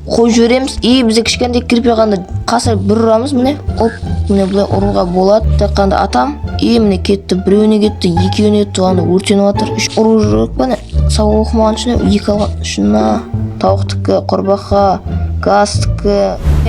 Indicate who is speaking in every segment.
Speaker 1: Қойып жібереміз. И бізде кішкентай крипер ғана қасыр бір ұрамыз. Міне, оп, міне, былай ұруға болады. Так, қанда атам. И міне, кетті, біреуіне кетті, екеуіне кетті, ана өртеніп жатыр. Үш ұру керек па, не? Сабақ оқымаған үшін екі алған үшін. На, тауықтікі, құрбақа, газдікі.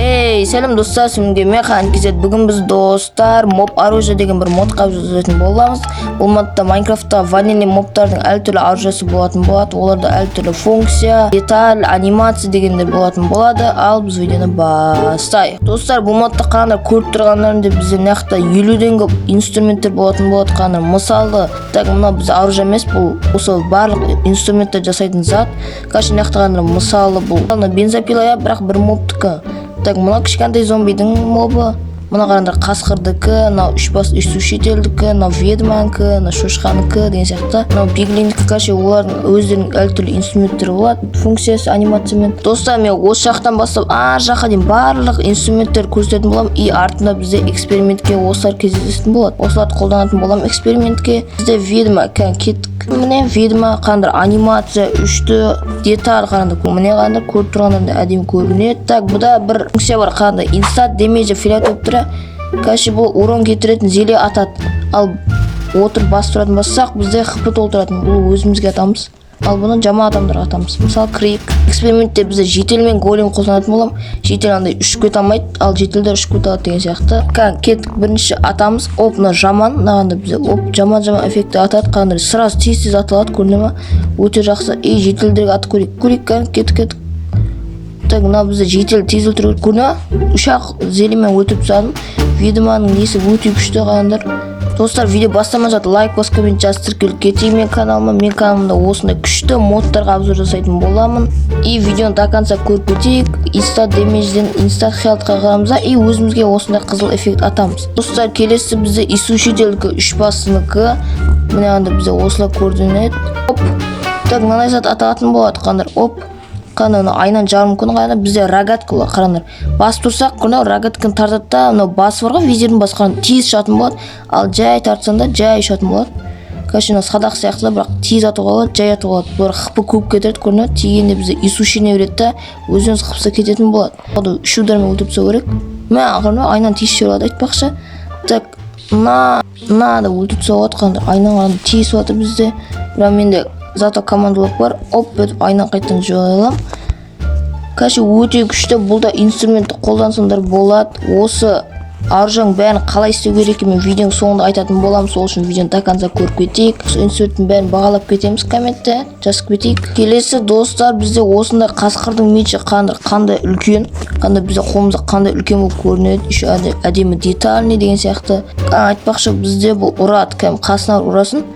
Speaker 1: Ей, сәлем, достар! Сіздерге мен Хан KZ. Бүгін біз, достар, «Моб оружие» деген бір модқа жазатын боламыз. Бұл модта Майнкрафтта ванильный мобтардың әртүрлі оружиесі болатын болады. Оларда әртүрлі функция, деталь, анимация дегендер болатын болады. Ал біз видеоны бастайық. Достар, бұл модта, қараңдар, көріп тұрғандарыңдай, бізде мына жақта 50-ден көп инструменттер болатын болады. Қараңдар, мысалы, так, мынау бізде оружие емес, бұл осы барлық инструменттер жасайтын зат. Короче, мына жақта, қараңдар, мысалы, бұл мына бензопила, иә, бірақ бір мобтікі. Так, мынау кішкентай зомбидің мобы. Мына, қараңдар, қасқырдікі, мынау үш бас иссушительдікі, мынау ведьманікі, мынау шошқанікі деген сияқты, мынау пиглиндікі. Короче, олардың өздерінің әртүрлі инструменттері болады, функциясы, анимациямен. Достар, мен осы жақтан бастап ар жаққа дейін барлық инструменттер көрсететін боламын. И артында бізде экспериментке осылар кездесетін болады, осыларды қолданатын боламын экспериментке. Бізде ведьма. Кеттік. Міне, ведьма, қараңдар, анимация үшті, деталь, қараңдар, міне, қараңдар, көріп тұрғандарыңдай, әдемі көрінеді. Так, бұда бір функция бар, қараңдар, инстант damage фиолетовый болып тұр. Короче, бұл урон кетіретін зелье атады. Ал отырып басып тұратын бассақ, бізде хп толтыратын. Бұл өзімізге атамыз, ал бұны жаман адамдарға атамыз. Мысалы, кірейік. Экспериментте бізде житель мен голем қолданатын боламын. Житель андай ұшып кете алмайды, ал жительдер ұшып кете алады деген сияқты. Кәдімгі, кеттік. Бірінші атамыз. Оп, мына жаман, мынағанда бізде, оп, жаман жаман эффекті атады. Қараңдар, сразу тез тез атылады, көріне ма? Өте жақсы. И жительдерге атып көрейік, көрейік. Кәдімгі, кеттік, кеттік. Так, мына бізде житель тез өлтіру керек, көріне ма? Үш ақ зельемен өлтіріп тастадым. Ведьманың несі өте күшті, қараңдар. Достар, видео бастамай жатып, лайк басып, коммент жазып, тіркеліп кетейік менің каналыма. Менің каналымда осындай күшті модтарға обзор жасайтын боламын. И видеоны до конца көріп кетейік. Инста дэмэджден инста хелтқа қараймыз да, и өзімізге осындай қызыл эффект атамыз. Достар, келесі бізде иссушительдікі, үш басынікі. Міне, анда бізде осылай көрінеді. Оп, так, мынандай зат аталатын болады, қараңдар. Оп, қане, мына айнаны жару мүмкін. Қараңдар, бізде рогатка бар, қараңдар, басып тұрсақ, мынау рогатканы тартады да, мынау басы бар ғой, визирдің басы, қараңдар, тез ұшатын болады. Ал жай тартсаң да, жай ұшатын болады. Короче, мынау садақ сияқты да, бірақ тез атуға болады, жай атуға болады. Бұлар хп көп кетіреді, көрінеді. Тигенде бізде иссушение береді да, өзінен өзі хпсы кететін болады. Походу, үш удармен өлтіріп тастау керек. Мә, көрдің ба, айнаны тиісіп жібере алады, айтпақшы. Так, на, на да, өлтіріп тастауға болады. Қараңдар, айнаға тиісіп жатыр бізде, бірақ менде зато командалық бар. Оп, етіп айнаны қайтадан жібере аламын. Короче, өте күшті. Бұл да инструментті қолдансаңдар болады. Осы оружияның бәрін қалай істеу керек екенін мен видеоның соңында айтатын боламын. Сол үшін видеоны до конца көріп кетейік. Осы инструменттің бәрін бағалап кетеміз, комментте жазып кетейік. Келесі, достар, бізде осындай қасқырдың мечі. Қандай, қандай үлкен! Қандай, бізде қолымызда қандай үлкен болып көрінеді. Еще әдемі, детальный деген сияқты. Айтпақшы, бізде бұл ұрады, кәдімгі қасына ұрасың.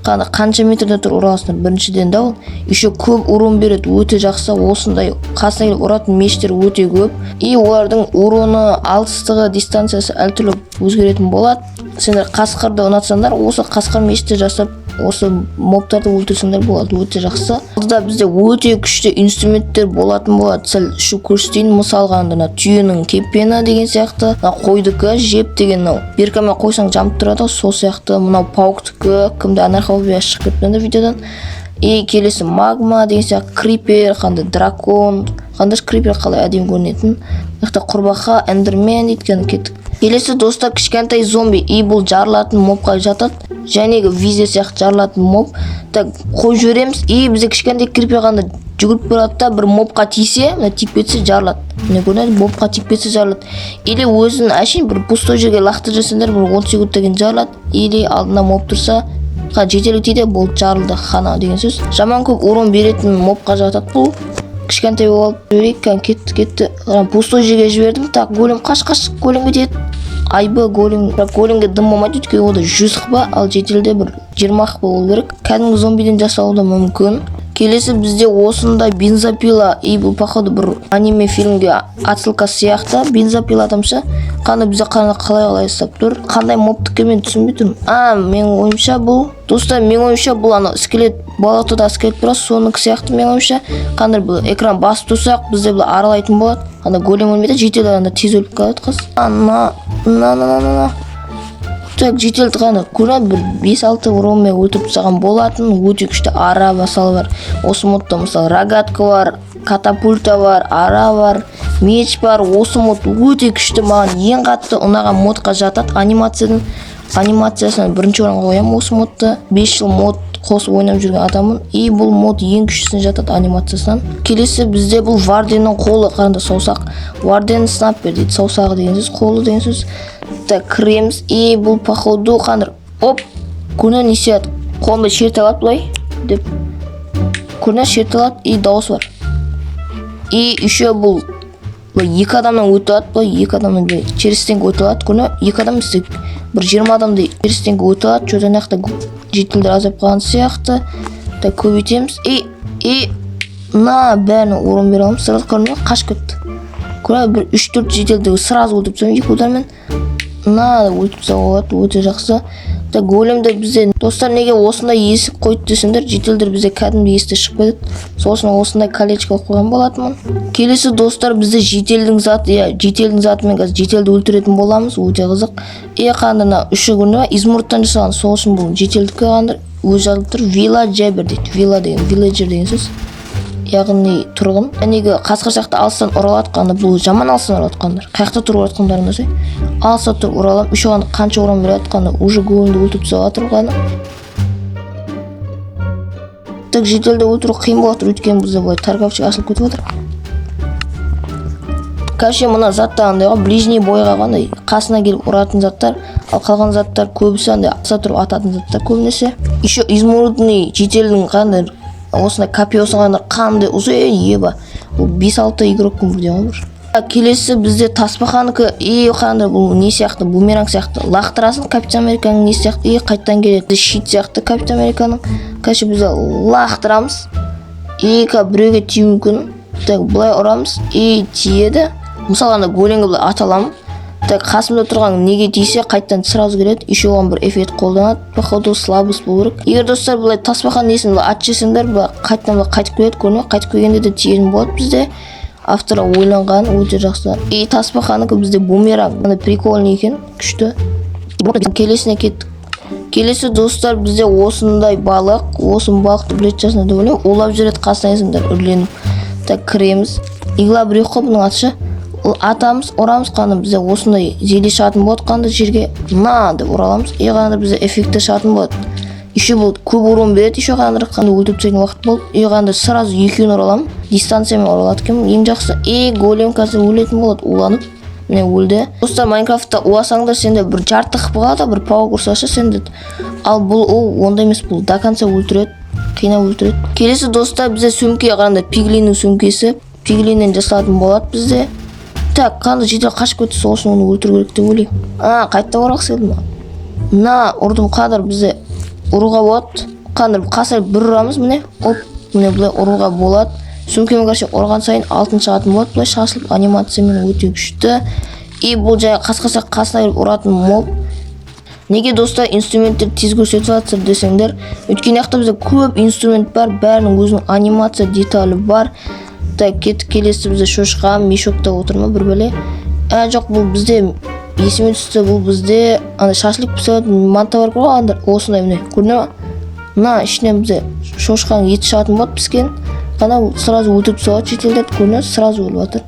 Speaker 1: Қана қанша метрде тұр ұрасың, біріншіден да, ол еще көп урон береді, өте жақсы. Осындай қасына келіп ұратын мечтер өте көп. И олардың уроны, алыстығы, дистанциясы әртүрлі өзгеретін болады. Сендер қасқырды ұнатсаңдар, осы қасқыр мечті жасап, осы мобтарды өлтірсеңдер болады, өте жақсы. Алдыда бізде өте күшті инструменттер болатын болады. Сәл шу көрсетейін. Мысалға, мына түйенің кепені деген сияқты, мына қойдікі жеп деген, мынау биркамен қойсаң, жанып тұрады ғой, сол сияқты. Мынау пауктікі, кімде анархофобия шығып кетті енді видеодан. И келесі магма деген сияқты, крипер, қандай дракон, қандай крипер, қалай әдемі көрінетін. Мына жақта құрбақа, эндермен дейді. Кеттік. Келесі, достар, кішкентай зомби. И бұл жарылатын мобқа жатады, және визер сияқты жарылатын моб. Так, қойып жібереміз. И бізде кішкентай крипер ғана жүгіріп барады да, бір мобқа тисе, мына тиіп кетсе, жарылады. Міне, көрінеді, мобқа тиіп кетсе, жарылады. Или өзін әшейін бір пустой жерге лақтырып жіберсеңдер, бір 10 секундтан кейін жарылады. Или алдында моб тұрса, жетелік тиді, болды, жарылды, хана деген сөз. Жаман көп урон беретін мобқа жатады бұл. Кішкентай болып жіберейік. Кәдімгі, кетті, кетті. Ана пустой жерге жібердім. Так, голем, қаш, қаш, голем кетеді. Айбы, голем. Бірақ големге дым болмайды, өйткені онда 100 хп, ал жительде бір 20 хп болу керек. Кәдімгі зомбиден жасалуы да мүмкін. Келесі бізде осындай бензопила. И бұл, походу, бір аниме фильмге отсылка сияқты, бензопила адамша. Қандай бізде, қандай, қалай, қалай ұстап тұр, қандай мобтікі, мен түсінбей тұрмын. А, менің ойымша, бұл, достар, менің ойымша, бұл анау скелет, балатода скелет бар, соныкі сияқты, менің ойымша. Қандай, бұл экран басып тұрсақ, бізде бұл аралайтын болады. Ана голем өлмейді, житель анда тез өліп қалады. Қыз, на, на, на, на, на, на. Так, жительді ғана көрінеді, бір 5-6 уронмен өлтіріп тастаған болатын. Өте күшті ара мысалы бар осы модта. Мысалы, рогатка бар, катапульта бар, ара бар, меч бар. Осы мод өте күшті, маған ең қатты ұнаған модқа жатады. Анимациясынан бірінші орынға қоямын осы модты. 5 жыл мод қосып ойнап жүрген адаммын, и бұл мод ең күштісіне жатады анимациясынан. Келесі бізде бұл варденнің қолы. Қараңдар, саусақ, варден снайпер дейді. Саусағы деген сөз, қолы деген сөз. Так, кіреміз. И бұл, походу, қандыр, оп, көріне, не істей алады? Қолын былай шерте алады, былай деп, көріне, шерте алады. И дауысы бар. И еще бұл былай екі адамнан өте алады, былай екі адамнан, былай через стенка өте алады, көріне. Екі адам емес, бір 20 адамдай через стенка өте алады. Че то ана жақта жительдер азайып қалған сияқты. Так, көбейтеміз. И на, бәріне урон бере аламыз сразу. Көріне, қашып кетті, көріне. Бір үш төрт жительді сразу өлтіріп тастаймын екі удармен. На, өлтіріп тастауға болады, өте жақсы. Так, големді бізде, достар, неге осындай есік қойды десеңдер, жительдер бізде кәдімгі есіктен шығып кетеді, сол үшін осындай колечко қойған болатынмын. Келесі, достар, бізде жительдің заты. Иә, жительдің затымен қазір жительді өлтіретін боламыз, өте қызық. И қандай мына үші, көріне ма, изумрудтан жасалған, сол үшін бұл жительдікі. Қандай өзі жазылып тұр, вилла джебер дейді. Вилла деген вилледжер деген сөз, яғни тұрғын. Жәнегі қасқыр сияқты алыстан ұра алады. Қандай бұл жаман алыстан ұрады. Қандар қай жақта тұрып жатқандарын десе, алыста тұрып ұра аламын. Еще оған қанша урон береді? Қандай уже големді өлтіріп тастап жатыр ғана. Так, жительді өлтіру қиын болып жатыр, өйткені бізде былай торговчик ашылып кетіп жатыр. Короче, мына заттар андай ғой, ближний бойға, қандай қасына келіп ұратын заттар. Ал қалған заттар көбісі андай алыста тұрып ататын заттар көбінесе. Еще изумрудный жительдің қандай осындай копьесы, қандай қандай ұзын, еба, бұл 5-6 игроктың бірдей ғой бір. Келесі бізде тасбақанікі. И қандай бұл, не сияқты, бумеранг сияқты лақтырасың, Капитан Американың несі сияқты, и қайтадан келеді, щит сияқты Капитан Американың. Короче, біз лақтырамыз, и біреуге тиюі мүмкін. Так, былай ұрамыз, и тиеді. Мысалы, ана големге былай ата аламын. Так, қасымда тұрған неге тисе, қайтадан сразу келеді. Еще оған бір эффект қолданады, походу слабость болу керек. Егер, достар, былай тасбақаның несін былай атып жіберсеңдер, былай қайтадан былай қайтып келеді, көрме. Қайтып келгенде де тиетін болады. Бізде автор ойланған, өте жақсы. И тасбақанікі бізде бумеранг, мына прикольный екен, күшті. Келесіне кеттік. Келесі, достар, бізде осындай балық. Осы балықты білетін шығарсыңдар деп ойлаймын, улап жүреді қасына келсеңдер үрленіп. Так, кіреміз. Игла біреу қой бұның аты ше. Ол атамыз, ұрамыз. Қаны бізде осындай зелье шығатын болады. Қанды жерге на деп ұра аламыз. И қандай бізде эффекті шығатын болады. Еще бұл көп урон береді. Еще қандай қандай өлтіріп тастайтын уақыт болды. И қандай сразу екеуін ұра аламын, дистанциямен ұра алады екенмін, ең жақсы. И голем қазір өлетін болады уланып. Міне, өлді. Достар, Майнкрафтта уласаңдар, сенде бір жарты хп қалады, бір паук ұрса ше сенде. Ал бұл ол ондай емес, бұл до конца өлтіреді, қинап өлтіреді. Келесі, достар, бізде сөмке. Қараңдар, пиглиннің сөмкесі, пиглиннен жасалатын болады бізде. Так, қандай жедел қашып кетті, сол үшін оны өлтіру керек деп ойлаймын. А, қайтадан ұрғысы келді ма? На, ұрдым. Қадыр бізде ұруға болады. Қандыр қасыр бір ұрамыз, міне, оп, міне, былай ұруға болады сөмкемен. Короче, ұрған сайын алтын шығатын болады, былай шашылып, анимациямен, өте күшті. И бұл жай қасқыр сияқты қасына келіп ұратын моб. Неге, достар, инструменттер тез көрсетіп жатсыздар десеңдер, өйткені жақта бізде көп инструмент бар, бәрінің өзінің анимация деталі бар. Так, кеттік. Келесі бізде шошқа мешокта отыр ма, бір бәле. Ә, жоқ, бұл бізде есіме түсті, бұл бізде андай шашлык пісіретін манта бар ғой, андай осындай, міне, көріне ма? Мына ішінен бізде шошқаның еті шығатын болады піскен. Қана сразу өлтіріп тастауға жительдерді, көріне, сразу өліп жатыр.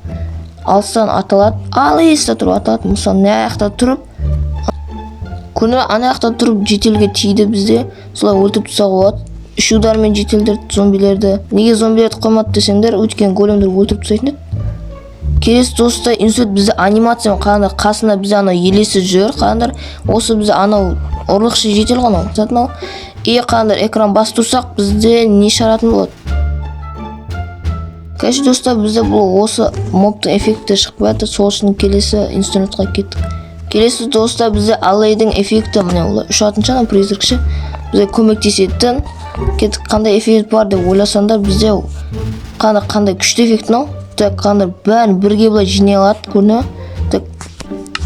Speaker 1: Алыстан аталады, алыста тұрып аталады. Мысалы, мына жақта тұрып, көріне, ана жақта тұрып жительге тиді. Бізде солай өлтіріп тастауға болады үш удармен жительдерді, зомбилерді. Неге зомбилерді қоймады десеңдер, өйткені големдер өлтіріп тастайтын еді. Келесі, достар, инструмент бізде анимациямен. Қараңдар, қасында бізде анау елесі жүр. Қараңдар, осы бізде анау ұрлықшы житель ғой, анау зат мынау. И қараңдар, экран басып тұрсақ, бізде не шығаратын болады? Короче, достар, бізде бұл осы мобтың эффекті шықпай жатыр, сол үшін келесі инструментқа кеттік. Келесі, достар, бізде аллейдің эффекті. Міне, олар ұшатын ше, анау призрак ше, бізге көмектесетін. Кеттік. Қандай эффект бар деп ойласаңдар, бізде қандай күшті эффект мынау. Так, қандай бәрін бірге былай жинай алады, көріне ма? Так,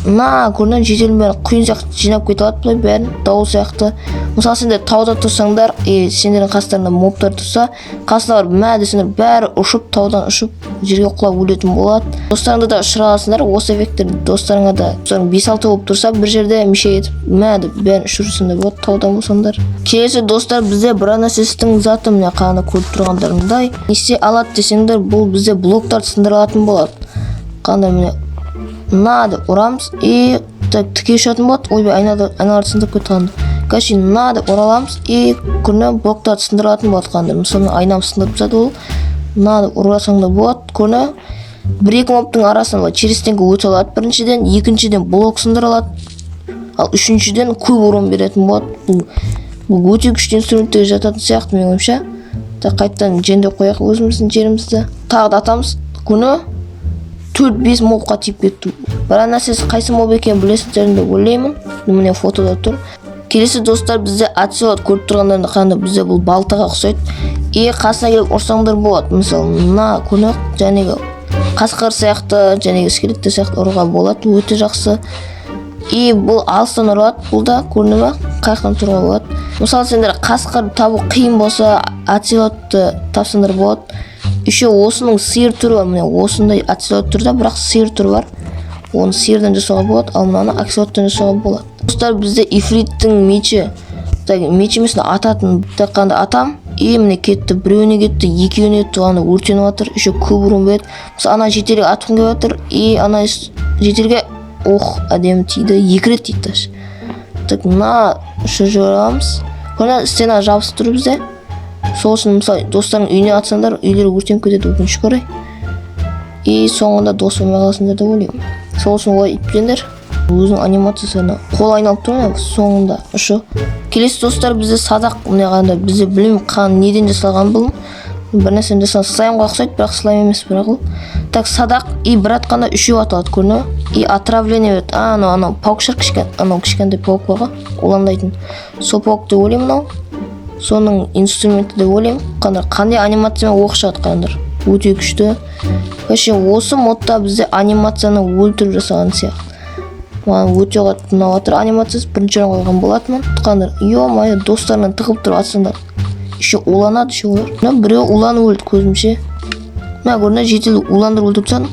Speaker 1: На, көрінеді, жительдің бәрін құйын сияқты жинап кете алады былай бәрін, дауыл сияқты. Мысалы, сендер тауда тұрсаңдар и сендердің қастарында мобтар тұрса, қасына барып «мә» десеңдер, бәрі ұшып, таудан ұшып, жерге құлап өлетін болады. Достарыңды да ұшыра аласыңдар осы эффектті. Достарыңа да, достарың бес алты болып тұрса, бір жерде меше етіп, «мә» деп бәрін ұшырсаңдар болады таудан болсаңдар. Келесі, достар, бізде броненосецтің заты. Міне, қана көріп тұрғандарыңдай. Не істей алады десеңдер, бұл бізде блоктарды сындыра алатын болады. Қандай, міне, на деп ұрамыз и так тіке ұшатын болады. Ойбай, айнада, айналарды сындырып кетті қандай. Короче, на деп ұра аламыз и күні блоктарды сындыра алатын болады. Қандай, мысалы, мен айнамды сындырып тастады ол. На деп ұрсаң да болады. Күні бір екі мобтың арасынан былай через стенка өте алады біріншіден, екіншіден, блок сындыра алады, ал үшіншіден, көп урон беретін болады. Бұл өте күшті инструменттерге жататын сияқты менің ойымша. Так, қайтадан жөндеп қояйық өзіміздің жерімізді. Тағы да атамыз. Күні төрт бес мобқа тиіп кетті. Бірақ нәрсесі қайсы моб екенін білесіздер деп ойлаймын. Міне, фотода тұр. Келесі, достар, бізде оцелот. Көріп тұрғандарыңдай, қандай, бізде бұл балтаға ұқсайды и қасына келіп ұрсаңдар болады. Мысалы, мына күні жәнегі қасқыр сияқты, жәнегі скелеттер сияқты ұруға болады, өте жақсы. И бұл алыстан ұрады бұл да, көрінді ма, қай жақтан тұруға болады. Мысалы, сендер қасқыр табу қиын болса, оцелотты тапсаңдар болады. Еще осының сиыр түрі бар. Міне, осындай оцелот түрі да, бірақ сиыр түрі бар. Оны сиырдан жасауға болады, ал мынаны оцелоттан жасауға болады. Достар, бізде ифриттің мечі. Так, меч емес, мына ататын. Так, қандай, атам и міне, кетті, біреуіне кетті, екеуіне кетті. Ана өртеніп жатыр, еще көп урон береді. Мысалы, ана жительге атқым келіп жатыр и ана жительге, ох, әдемі тиді, екі рет тиді даже. Так, мына ұшырып жібере аламыз. Мына стена жабысып тұр бізде, сол үшін, мысалы, достарың үйіне атсаңдар, үйлері өртеніп кетеді, өкінішке орай, и соңында дос болмай қаласыңдар деп ойлаймын. Сол үшін олай өйтпеңдер. Өзінің анимациясы, ана қол айналып тұр ғой соңында ұшы. Келесі, достар, бізде садақ. Міне, қандай, бізде, білмеймін, қан неден жасалған бұл, бір нәрседен жасалған, слаймға ұқсайды, бірақ слайм емес бірақ ол. Так, садақ и бір атқанда үшеу атылады, көрдің ба, и отравление береді. А, анау паук шығар, кішкене, анау кішкентай паук бар ғой уландайтын, сол паук деп ойлаймын. Мынау соның инструменті деп ойлаймын. Қандай анимациямен оқ шығады, қараңдар, өте күшті. Вообще, осы модта бізде анимацияны өлтіріп жасаған сияқты. Маған өте қатты ұнап жатыр анимациясы, бірінші орын қойған болатынмын. Қандай, ё-моё, достарынан тығылып тұрып атсаңдар, еще уланады еще олар. Мына біреу уланып өлді көзімше. Мына, көрдің, житель уландырып өлтіріп тастадым.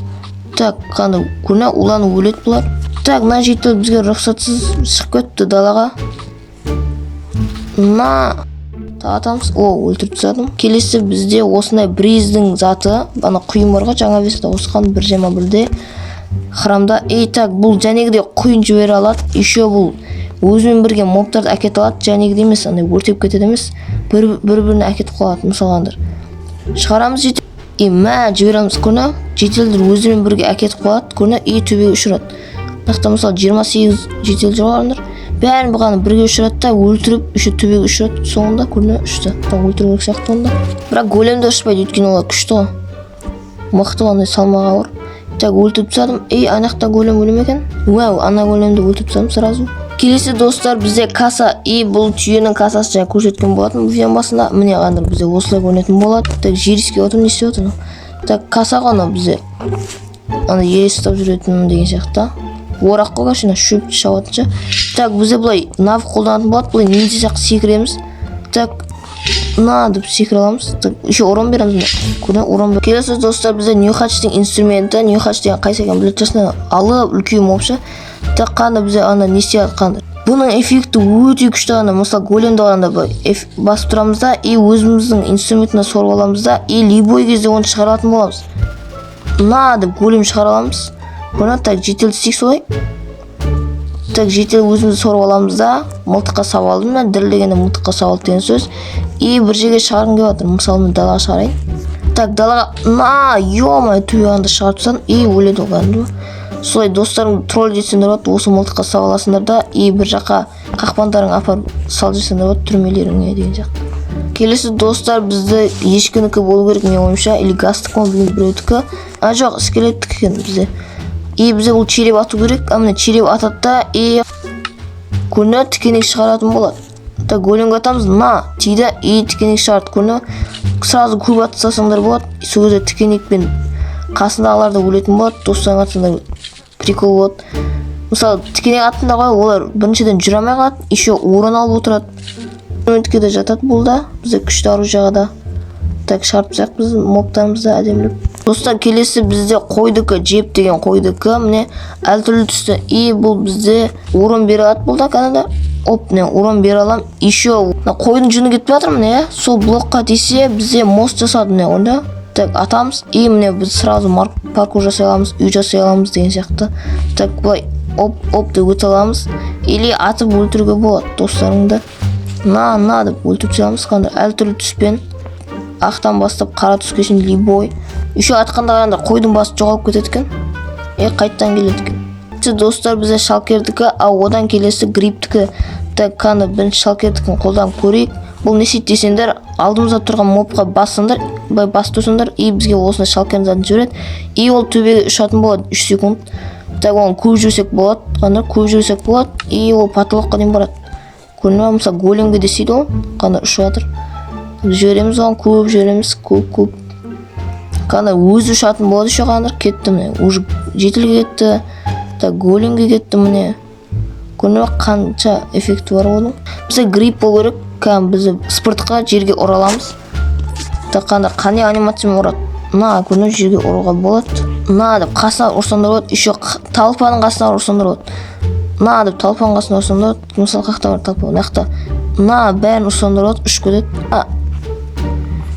Speaker 1: Так, қандай, көрдің, уланып өледі бұлар. Так, мына житель бізге рұқсатсыз шығып кетті далаға. На, атамыз, о, өлтіріп тастадым. Келесі бізде осындай бриздің заты. Ана құйын бар ғой жаңа версияда қосқан 1.21-де храмда. И так, бұл жәнегідей құйын жібере алады. Еще бұл өзімен бірге мобтарды әкете алады, жәнегідей емес, андай өртеп кетеді емес, бір біріне әкетіп қалады. Мысалға, шығарамыз житель и мә, жібере аламыз. Күні жительдер өздерімен бірге әкетіп қалады, күні, и төбеге ұшырады. Мына жақта, мысалы, 28 житель жүр ғой, бәрін бұған бірге ұшырады да, өлтіріп, еще төбеге ұшырады соңында. Көріне, ұшты. Өлтіру керек сияқты онда, бірақ големдер ұшпайды, өйткені олар күшті ғой, мықты ғой, андай салмағы ауыр. Так, өлтіріп тастадым. И ана жақта голем өле ме екен? Вау, ана големді өлтіріп тастадым сразу. Келесі, достар, бізде каса. И бұл түйенің касасы, жаңа көрсеткен болатын видеоның басында. Міне, қандай, бізде осылай көрінетін болады. Так, жер иіскеп отыр, не істеп отыр мынау? Так, каса ғой анау бізде, ана жер ұстап жүретін деген сияқты орақ қой, короче, ана шөп шабатын ше. Так, бізде былай навык қолданатын болады, былай ниндзя сияқты секіреміз. Так, на деп секіре аламыз. Так, еще урон береміз, міне, көрдің, урон. Келесі, достар, бізде нюхачтың инструменті. Нюхач деген қайсы екенін білетін шығарсыңдар, алып үлкен моб ше. Так, қандай, бізде ана не істей жатқан, бұның эффекті өте күшті. Ана, мысалы, големді алғанда былай басып тұрамыз да и өзіміздің инструментіне сорып аламыз да, и любой кезде оны шығара алатын боламыз. На деп голем шығара аламыз, көрдің. Так, житель істейік солай. Так, житель өзімізді сорып аламыз да, мылтыққа салып алдым мен, дірілдегенде мылтыққа салып алды деген сөз. И бір жерге шығарғым келіп жатыр, мысалы, мен далаға шығарайын. Так, далаға, на, ё-моё, төбе шығарып тастадым и өледі ол кәдімгі. Солай достарың тролль етсеңдер болады, осы мылтыққа салып аласыңдар да и бір жаққа қақпандарың апарып салып жіберсеңдер болады, түрмелеріңе деген сияқты. Келесі, достар, бізді ешкінікі болу керек менің ойымша, или гастікі ма, білмеймін, біреудікі. А, жоқ, скелеттікі екен бізде. И бізде бұл череп ату керек. А, міне, череп атады да и көрінеді, тікенек шығаратын болады. Так, големге атамыз, на, тиді и тікенек шығарды, көрінеді. Сразу көп атып тастасаңдар болады, сол кезде тікенекпен қасындағылар да өлетін болады. Достарың атсаңдар, прикол болады. Мысалы, тікенек аттыңдар ғой, олар біріншіден жүре алмай қалады, еще урон алып отырады. Инструментке де жатады бұл да, бізде күшті оружие ға да. Так, шығарып тастайық біз мобтарымызды әдемілеп. Достар, келесі бізде қойдікі, жеп деген қойдікі, міне, әртүрлі түсті. И бұл бізде урон бере алады бұл да кәдімгі. Оп, міне, урон бере аламын. Еще мына қойдың жүні кетіп жатыр, міне, иә. Сол блокқа тисе, бізде мост жасады, міне, онда. Так, атамыз. И міне, біз сразу паркур жасай аламыз, үй жасай аламыз деген сияқты. Так, былай оп, оп деп өте аламыз. Или атып өлтіруге болады достарыңды. На, на деп өлтіріп тастай аламыз, қандай әртүрлі түспен. Ақтан бастап қара түске шейін любой. Еще атқанда қарағанда қойдың басы жоғалып кетеді екен. Е, қайтадан келеді екен. Достар, бізде шалкердікі, ал одан келесі грибтікі. Так, қаны бірінші шалкердікін қолданып көрейік. Бұл не істейді десеңдер, алдымызда тұрған мобқа бассаңдар, былай басып тұрсаңдар, и бізге осындай шалкердің затын жібереді. И ол төбеге ұшатын болады 3 секунд. Так, оны қуып жіберсек болады, қандай қуып жіберсек болады, и ол потолок қа дейін барады. Көрдің ба, мысалы, големге де істейді ол, қандай ұшып жатыр. Жібереміз оған, қуып жібереміз, қуып, қуып. Қандай өзі ұшатын болады еще, қандай кетті, міне, уже житель ге кетті. Так, големге кетті, міне. Көрдің ба, қанша эффекті бар оның. Бізде гриб болу керек, кәдімгі біз спортқа жерге ұра аламыз. Так, қандай қандай анимациямен ұрады. На, көрдің ба, жерге ұруға болады. На деп қасына ұрсаңдар болады, еще толпаның қасына ұрсаңдар болады. На деп толпаның қасына ұрсаңдар болады. Мысалы, қаяқта бар толпа? Мына жақта. На, бәрін ұрсаңдар болады, ұшып кетеді. А,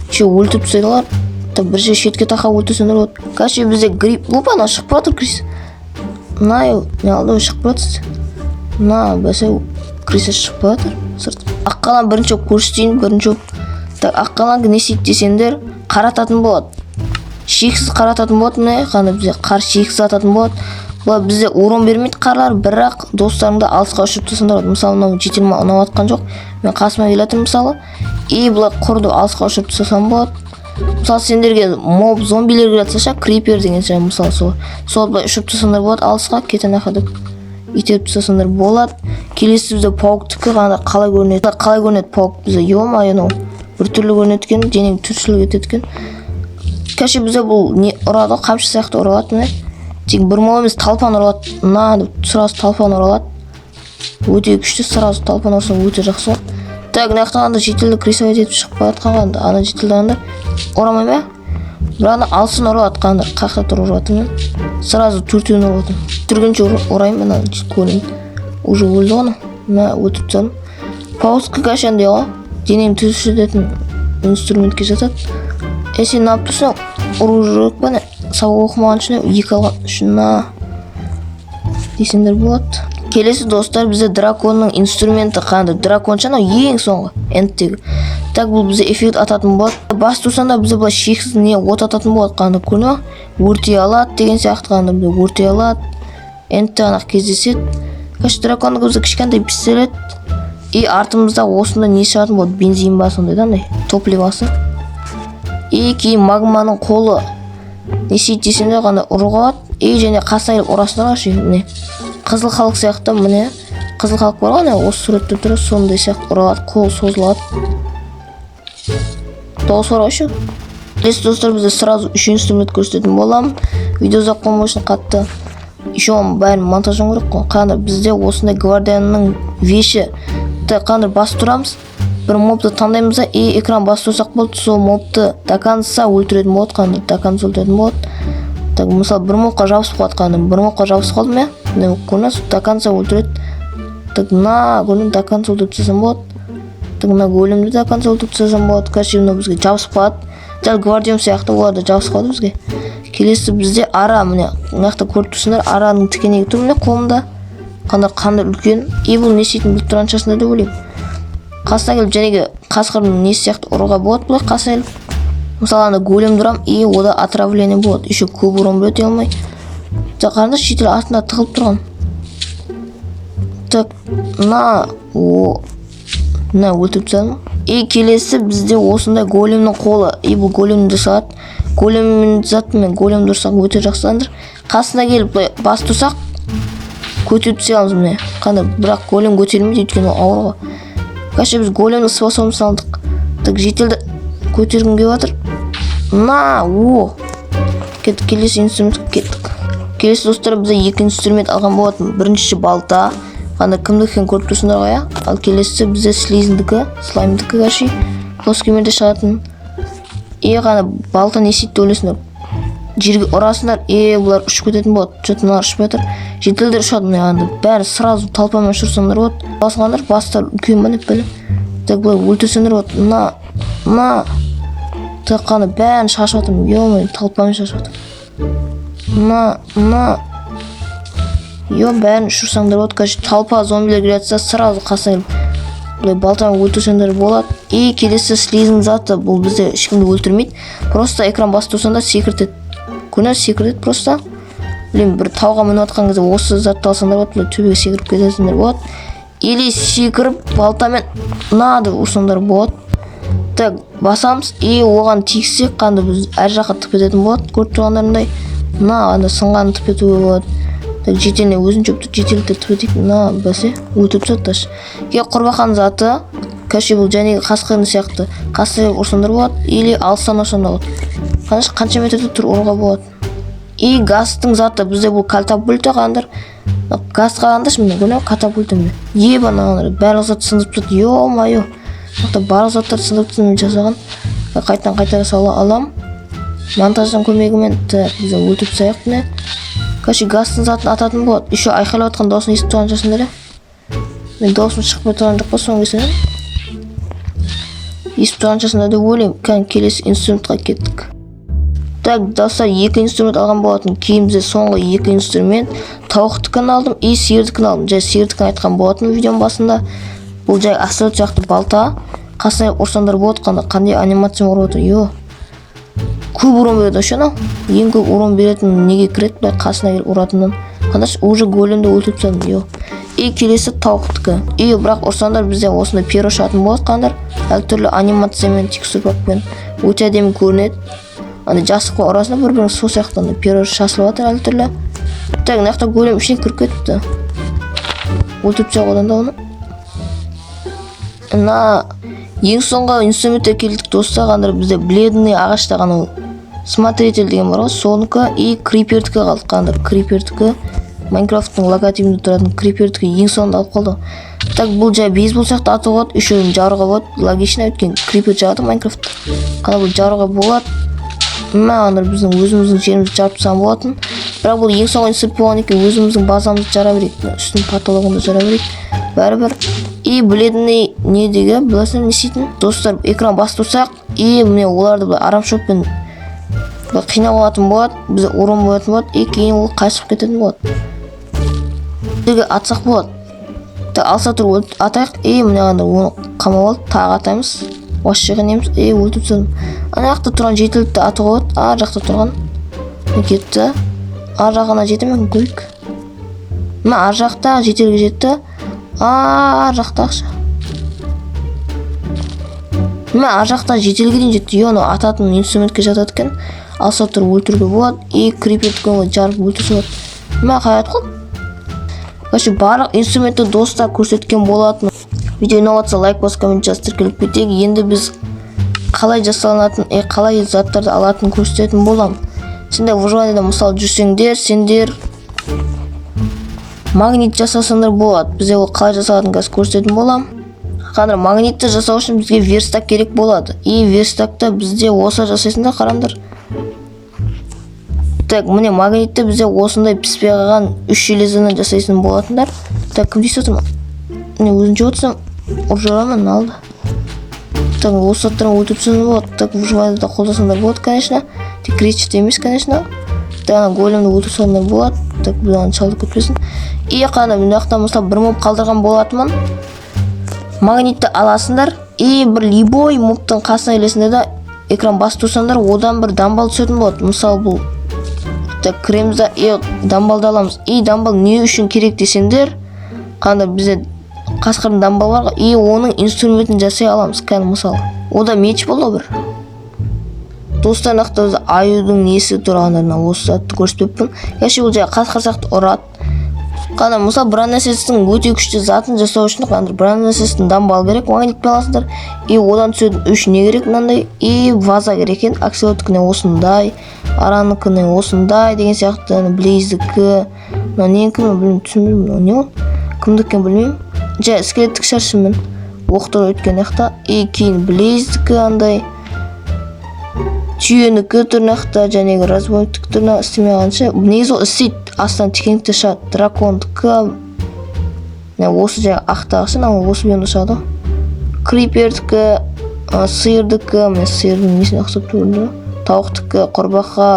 Speaker 1: еще өлтіріп тастайды олар. Так, бір жер шетке тақап өлтірсеңдер болады. Короче, бізде гриб, опа, ана шығып бара жатыр крыса. На, не алды, шығып бара жатыр. На, бәсе, крыса шығып бара жатыр сырт. Аққалан бірінші болып көрсетейін, бірінші болып. Так, аққалан не істейді десеңдер, қарататын болады. Шексіз қарататын болады, міне, қандай бізде қар шексіз ататын болады. Бұлар бізде урон бермейді қарлар, бірақ достарыңды алысқа ұшырып тастасаңдар болады. Мысалы, мынау житель ма ұнап жатқан жоқ. Мен қасыма келе жатырмын, мысалы. И былай құрды алысқа ұшырып тастасам болады. Мысалы, сендерге моб зомбилер келе жатса ше, крипер деген сияқты, мысалы, сол былай ұшырып тастасаңдар болады алысқа, кет ана жаққа деп итеріп тастасаңдар болады. Келесі бізде пауктікі, қандай қалай көрінеді? Қалай көрінеді паук бізде? Ё-моё, мынау біртүрлі көрінеді екен, денең түршіліп кетеді екен. Короче, бізде бұл не ұрады ғой, қамшы сияқты ұра алады, міне. Тек бір моб емес, толпаны ұра алады. На деп сразу толпаны ұра алады. Өте күшті, сразу толпаны ұрсаң өте жақсы ғой. Так, мына жақтан анда житель ді рисовать етіп шығып бара жатқан ғой, ана житель ді анда ұра алмай ма? Бірақ ана алыстан ұрып жатқанда қаяқта тұрып ұрып жатырмын мен. Сразу төртеуін ұрып жатырмын. Түргенше ұрайын мен ана көрейін. Уже өлді ғой анау. Мә, өлтіріп тастадым. Паук короче андай ғой. Денені түршітетін инструментке жатады. Е, сен неғып тұрсың? Ұру керек па, не? Сабақ оқымаған үшін екі алған үшін на десеңдер болады. Келесі, достар, бізде драконның инструменті, қандай дракон ше, анау ең соңғы эндтегі. Так, бұл бізде эффект ататын болады. Бас тұрсаң да, бізде былай шексіз не от ататын болады, қандай көрдің ба? Өртей алады деген сияқты, қандай бізде өртей алады. Эндте ғана кездеседі. Короче, драконның бізде кішкентай пистолет. И артымызда осындай не шығатын болады, бензин ба сондай да, андай топливо сы. И кейін магманың қолы не істейді десеңдер, қандай ұруға болады. И және қасына келіп ұрасыңдар ғой, міне. Қызыл халық сияқты, міне. Қызыл халық бар ғой, міне, осы суретте тұр, сондай сияқты ұра алады, қол созылады. Дауыс бар ғой еще. Келесі, достар, бізде сразу үш инструмент көрсететін боламын. Видео ұзақ болмау үшін қатты. Еще оның бәрін монтаждау керек қой. Қандай бізде осындай гвардияның вещи. Так, қандай басып тұрамыз. Бір мобты таңдаймыз да, и экран басып тұрсақ болды, сол мобты до конца өлтіретін болады, қандай до конца өлтіретін болады. Так, мысалы, бір мобқа жабысып қалады, қандай бір мобқа жабысып қалдым, иә, міне, көрдіңіз, до конца өлтіреді. Так, на, көрдің, до конца өлтіріп тастасам болады. Так, мына големді до конца өлтіріп тастасам болады. Короче, мынау бізге жабысып қалады, дәл гвардиум сияқты, олар да жабысып қалады бізге. Келесі бізде ара, міне, мына жақта көріп тұрсыңдар, араның тікенегі тұр, міне, қолымда, қандай қандай үлкен. И бұл не істейтінін біліп тұрған шығарсыңдар деп ойлаймын. Қасына келіп жәнегі қасқырдың несі сияқты ұруға болады былай қасына келіп. Мысалы, ана големді ұрамын, и ода отравление болады, еще көп урон береді алмай. Так, қараңдаршы, житель артында тығылып тұрған. Так, на, о, мына өлтіріп тастадым. И келесі бізде осындай големнің қолы. И бұл големді жасалады, големмен затымен големді ұрсақ өте жақсы. Қасына келіп былай басып тұрсақ, көтеріп түсе аламыз, міне, қандай. Бірақ голем көтерілмейді, өйткені ол ауыр ғой. Короче, біз големнің способын алдық. Так, житель ді көтергім келіп жатыр. На, о, кеттік, келесі инструментке кеттік. Келесі, достар, бізде екі инструмент алған болатын. Біріншісі балта, ана кімдікі екенін көріп тұрсыңдар ғой, иә. Ал келесісі бізде слизіндікі, слаймдікі, короче, плоский мирде шығатын. И қана балта не істейді деп ойлайсыңдар? Жерге ұрасыңдар и бұлар ұшып кететін болады. Че то мыналар ұшпай жатыр, жительдер ұшады. Мына анда бәрі сразу толпамен ұшырсаңдар болады. Басқандар бастары үлкен ба, деп білем. Так, былай өлтірсеңдер болады. Мына, мына, так, қана бәрін шашып жатырмын. Е мое, толпамен шашып жатырмын. Мына, мына, е, бәрін ұшырсаңдар болады. Короче, толпа зомбилер келе жатса, сразу қасына келіп, былай балтамен өлтірсеңдер болады. И келесі слиздің заты. Бұл бізде ешкімді өлтірмейді, просто экран басып тұрсаң да, секіртеді. Көрдіңіз, секіртеді. Просто білмеймін, бір тауға мініп жатқан кезде осы затты алсаңдар болады, былай төбеге секіріп кетесіңдер болады или секіріп, балтамен надо ұрсаңдар болады. Так, басамыз и оған тигізсек, қанды біз әр жаққа тып кететін болады. Көріп тұрғандарыңдай, мына анда сынғанын тып етуге болады. Так, жителіне өзін шөпті, жительді тып етейік. Мына бәсе, өлтіріп тастады даже. Ке, құрбақаның заты. Короче, бұл және қасқырдың сияқты, қасқыр ұрсаңдар болады или алыстан ұрсаңдар болады. Қанша, қанша метрде тұр, ұруға болады. И гастың заты бізде бұл катапульта. Қараңдар, газ, қараңдаршы, міне, көрдің бе? Катапульта, міне. Еба, мына барлық затты сындырып тастады. Е мое, мына барлық заттарды сындырып тастады. Мен жасаған қайтадан қайтара сала аламын монтаждың көмегімен. Так, біз өлтіріп тастайық. Міне, короче, газдың затын ататын болады. Еще айқайлап жатқан дауысын естіп тұрған шығарсыңдар, иә. Мен дауысым шықпай тұрған жоқ па соңғы кесірінен? Естіп тұрған шығарсыңдар деп ойлаймын. Кәдімгі келесі инструментқа кеттік. Так, достар, екі инструмент алған болатын. Кейін бізде соңғы екі инструмент: тауықтікін алдым и сиырдікін алдым. Жай сиырдікін айтқан болатын видеоның басында. Бұл жай астероид сияқты балта, қасына ұрсаңдар болады. Қандай анимация ұрып отыр! Е, көп урон береді вообще. Анау ең көп урон беретін неге кіреді, былай қасына келіп ұратыннан. Қарашы, уже големді өлтіріп тастадым. Е, и келесі тауықтікі. И бірақ ұрсаңдар, бізде осындай перо шығатын болады. Қараңдар, әртүрлі анимациямен, текстурпакпен өте әдемі көрінеді. Андай жастықпен ұрасың да бір бірін, сол сияқты андай перо шашылып жатыр әртүрлі. Так, мына жақта голем ішіне кіріп кетіпті, өлтіріп тастауға одан да оны. Мына ең соңғы инструментке келдік, достар. Қандай бізде бледный ағашта анау смотритель деген бар ғой, сонікі и крипердікі қалды. Қандай крипердікі? Майнкрафттың логотипінде тұратын крипердікі ең соңында алып қалды. Так, бұл жай бейсбол сияқты атуға болады, еще жаруға болады. Логично, өйткені крипер жағады Майнкрафтта. Қана бұл жаруға болады. Мына анда біздің өзіміздің жерімізді жарып тастаған болатын, бірақ бұл ең соңғы инструмент болған екен. Өзіміздің базамызды жара берейік, мына үстінің потологын да жара берейік бәрібір. И бледный не деген, білесің, не істейтін, достар? Экран басып тұрсақ, и міне, оларды былай арамшөппен былай қинап алатын болады, бізде урон болатын болады и кейін ол қашып кететін болады. Бізге атсақ болады. Так, алса тұрып атайық. И міне, анда оны қамап алды. Тағы атаймыз, вообще қинаймыз. И өлтіріп тастадым. Ана жақта тұрған жительді атуға болады. Ар жақта тұрған. Міне, кетті. Ар жағына жете ме екен, көрейік. Мына ар жақта жительге жетті. Ар жақта ақша, мына ар жақта жительге дейін жетті. Е, анау ататын инструментке жатады екен, алса тұрып өлтіруге болады. И криперді жарып өлтірсе болады. Мына қалай атып қалды? Короче, барлық инструментті, достар, көрсеткен болатын. Видео ұнап жатса, лайк басып, коммент жазып, тіркеліп кетейік. Енді біз қалай жасалынатын и қалай заттарды алатынын көрсететін боламын. Сендер выживаниеда, мысалы, жүрсеңдер, сендер магнит жасасаңдар болады. Бізде ол қалай жасалатынын қазір көрсететін боламын. Қараңдар, магнитті жасау үшін бізге верстак керек болады. И верстакта бізде осы жасайсыңдар. Қараңдар, так, міне, магнитті бізде осындай піспей қалған үш железодан жасайсың болатындар. Так, кім тиісіп отыр? Міне, өзің жеп отырсың, ұрып жіберемін алды. Так, осы заттармен өлтіріп тастасаң болады. Так, выживаниеда қолдасаңдар болады, конечно, тек креативте емес, конечно. Так, ана големді өлтіріп тастасаңдар болады. Так, бұл аны шалдырып кетпесін. И қана мына жақта, мысалы, бір моб қалдырған болатынмын. Магнитті аласыңдар и бір любой мобтың қасына келесіңдер да, экран басып тұрсаңдар, одан бір дамбал түсетін болады. Мысалы, бұл. Так, кіреміз да и дамбалды аламыз. И дамбал не үшін керек десеңдер, қандай бізде қасқырдың дамбалы бар ғой, и оның инструментін жасай аламыз. Кәдімгі, мысалы, ода меч болды ғой бір. Достар, мына жақта бізде аюдың несі тұрғандарына осы затты көрсетпеппін. Короче, бұл жай қасқыр сияқты ұрады. Қана мысалы, броненосецтің өте күшті затын жасау үшін қандай броненосецтің дамбалы керек, магнитпен аласыңдар. И одан түсетін үш не керек? Мынандай и ваза керек екен. Акселоттікіне осындай, араныкіне осындай деген сияқты. Ана блейздікі, мынау ненікі, мен білмеймін, түсінбеймін. Мынау не, ол кімдікі екенін білмеймін, жай скелеттік шығар шынымен. Оқтар өткен жақта. И кейін блейздікі, андай түйенікі тұр мына жақта, жәнегі разбойниктікі тұр. Мына істемей қалғанша, негізі ол істейді, астынан тікенектер шығады. Дракондікі, мына осы жай ақтағы ше, мынау осы биомда шығады ғой. Крипердікі, сиырдікі, міне, сиырдың несіне ұқсап тұр, көрдіңдер ма? Тауықтікі, құрбақа,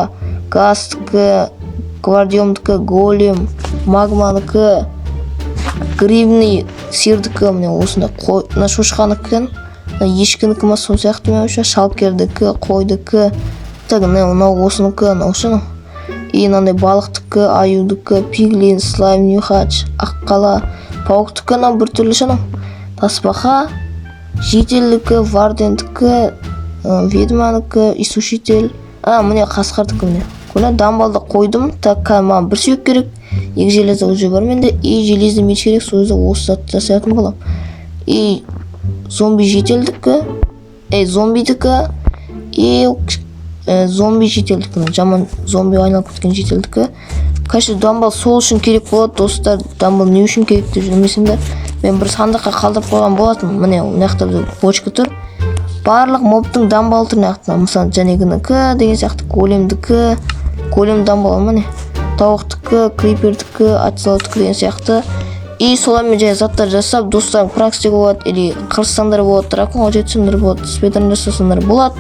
Speaker 1: гасттікі, гвардиумдікі, голем, магманікі, грибный сиырдікі, міне, осындай қой, мына шошқанікі екен, мына ешкінікі ма, сол сияқты меніңше, шалкердікі, қойдікі. Так, міне, мынау осынікі, мынау ше, мынау. И мынандай балықтікі, аюдікі, пиглин, слайм, нюхач, аққала, пауктікі, мынау біртүрлі ше, мынау тасбақа, жительдікі, вардендікі, ведьманікі, иссушитель, а, міне, қасқырдікі, міне, көрдің. Дамбалды қойдым. Так, қазір маған бір сүйек керек, екі железо уже бар менде, и железный меч керек. Сол кезде осы затты жасайтын боламын. И зомби жительдікі, ей, зомбидікі и зомби жительдікі, мына жаман зомби айналып кеткен жительдікі. Конечно, дамбал сол үшін керек болады, достар. Дамбал не үшін керек деп жүрмесеңдер, мен бір сандыққа қалдырып қойған болатынмын. Міне, мына жақта бір бочка тұр, барлық мобтың дамбалы тұр мына жақта. Мысалы, жәнегінікі деген сияқты, големдікі, голем дамбалы, міне, тауықтікі, крипердікі, оцелоттікі деген сияқты. И солармен және заттар жасап, достарың пранк істеуге болады или қырылыссаңдар болады, драконға жетсеңдер болады, спидран жасасаңдар болады.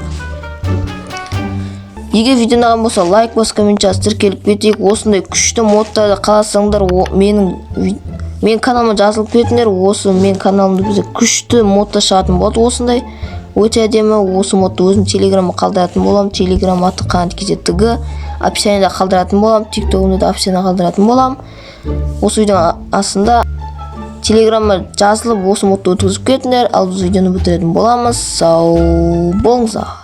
Speaker 1: Егер видео ұнаған болса, лайк бас, коммент жаз, тіркеліп кетейік. Осындай күшті модтарды қаласаңдар, менің каналыма жазылып кетіңдер. Осы менің каналымда бізде күшті модтар шығатын болады, осындай өте әдемі. Осы модты өзім телеграмға қалдыратын боламын. Телеграм аты Қанат kz тг, описаниеда қалдыратын боламын, тиктогымда да описание қалдыратын боламын. Осы видеоның астында телеграмма жазылып, осы модты өткізіп кетіңдер. Ал біз видеоны бітіретін боламыз. Сау болыңыздар.